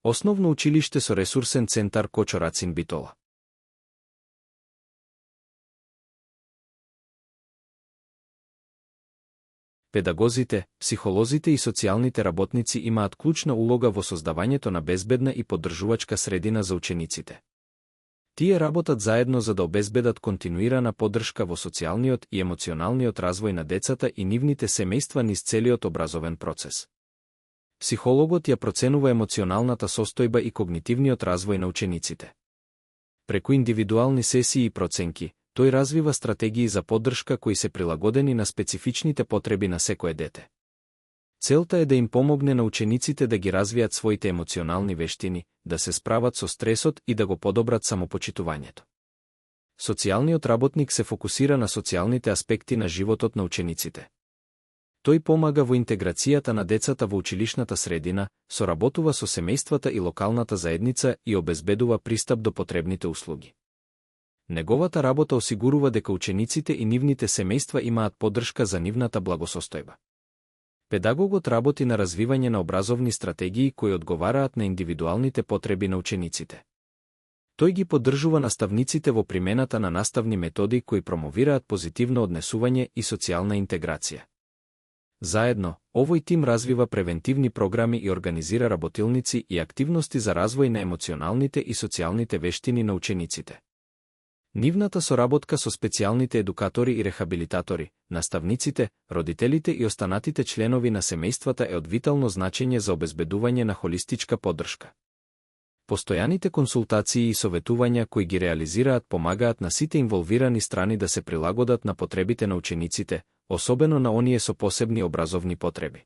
Основно училиште со ресурсен центар Кочо Рацин Битола. Педагозите, психолозите и социјалните работници имаат клучна улога во создавањето на безбедна и поддржувачка средина за учениците. Тие работат заедно за да обезбедат континуирана поддршка во социјалниот и емоционалниот развој на децата и нивните семејства низ целиот образовен процес. Психологот ја проценува емоционалната состојба и когнитивниот развој на учениците. Преку индивидуални сесии и проценки, тој развива стратегии за поддршка кои се прилагодени на специфичните потреби на секое дете. Целта е да им помогне на учениците да ги развијат своите емоционални вештини, да се справат со стресот и да го подобрат самопочитувањето. Социјалниот работник се фокусира на социјалните аспекти на животот на учениците. Тој помага во интеграцијата на децата во училишната средина, соработува со семејствата и локалната заедница и обезбедува пристап до потребните услуги. Неговата работа осигурува дека учениците и нивните семејства имаат поддршка за нивната благосостојба. Педагогот работи на развивање на образовни стратегии кои одговараат на индивидуалните потреби на учениците. Тој ги поддржува наставниците во примената на наставни методи кои промовираат позитивно однесување и социјална интеграција. Заедно, овој тим развива превентивни програми и организира работилници и активности за развој на емоционалните и социјалните вештини на учениците. Нивната соработка со специјалните едукатори и рехабилитатори, наставниците, родителите и останатите членови на семејствата е од витално значење за обезбедување на холистичка поддршка. Постојаните консултации и советувања кои ги реализираат помагаат на сите инволвирани страни да се прилагодат на потребите на учениците, особено на оние со посебни образовни потреби.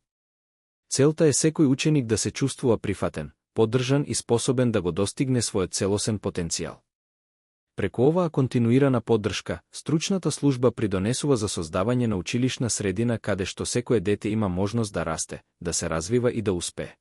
Целта е секој ученик да се чувствува прифатен, поддржан и способен да го достигне својот целосен потенцијал. Преку оваа континуирана поддршка, стручната служба придонесува за создавање на училишна средина каде што секое дете има можност да расте, да се развива и да успее.